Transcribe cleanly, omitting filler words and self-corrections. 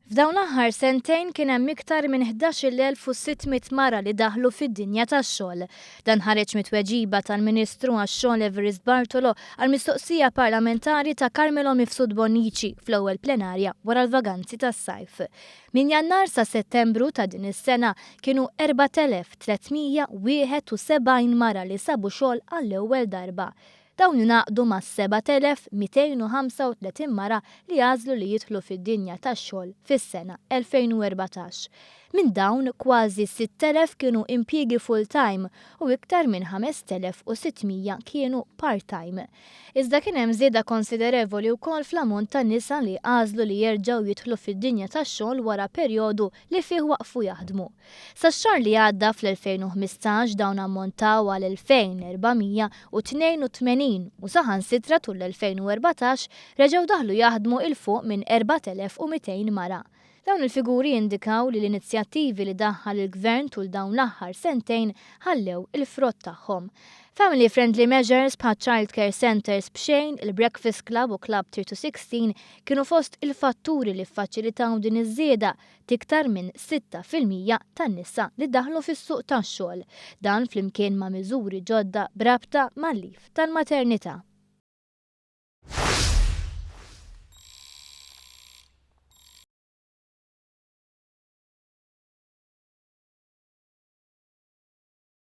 F'dawn l-aħħar sentejn kien hemm iktar minn 11,600 mara li daħlu fid-dinja tax-xogħol. Dan ħareġ mit-tweġiba tal-Ministru għax-Xogħol Evarist Bartolo għal mistoqsija parlamentari ta' Carmelo Mifsud Bonnici fl-ewwel plenarja wara l-vaganzi tas-sajf. Minn Jannar sa Settembru ta' din is-sena kienu 4,371 mara li sabu xogħol għall-ewwel darba. Dawn ingħaqdu mas-7,235 mara li għażlu li jidħlu fid-dinja tax-xogħol fis-sena 2014. Minn dawn, kważi 6,000 kienu impjiegi full-time u iktar minn 5,600 kienu part-time. Iżda kien hemm żieda konsiderevoli wkoll fl-ammont ta' nisa li għażlu li jerġgħu jidħlu fid-dinja tax-xogħol wara perjodu li fih waqfu jaħdmu. Sax-xahar li għadda fl-2015 dawn ammontaw għal 2,482 u saħansitra tul l-2014 reġgħu daħlu jaħdmu 'il fuq minn 4,200 mara. Dawn il-figuri jindikaw li l-inizjattivi li daħħal il-Gvern tul dawn l-aħħar sentejn ħallew il-frott tagħhom. Family friendly measures bħal child care centres b'xejn, il-Breakfast Club u Club 3 to 16 kienu fost il-fatturi li ffaċilitaw din iż-żieda t'iktar minn 6% tan-nisa li daħlu fis-suq tax-xogħol. Dan flimkien ma' miżuri ġodda b'rabta mal-leave tal-maternità.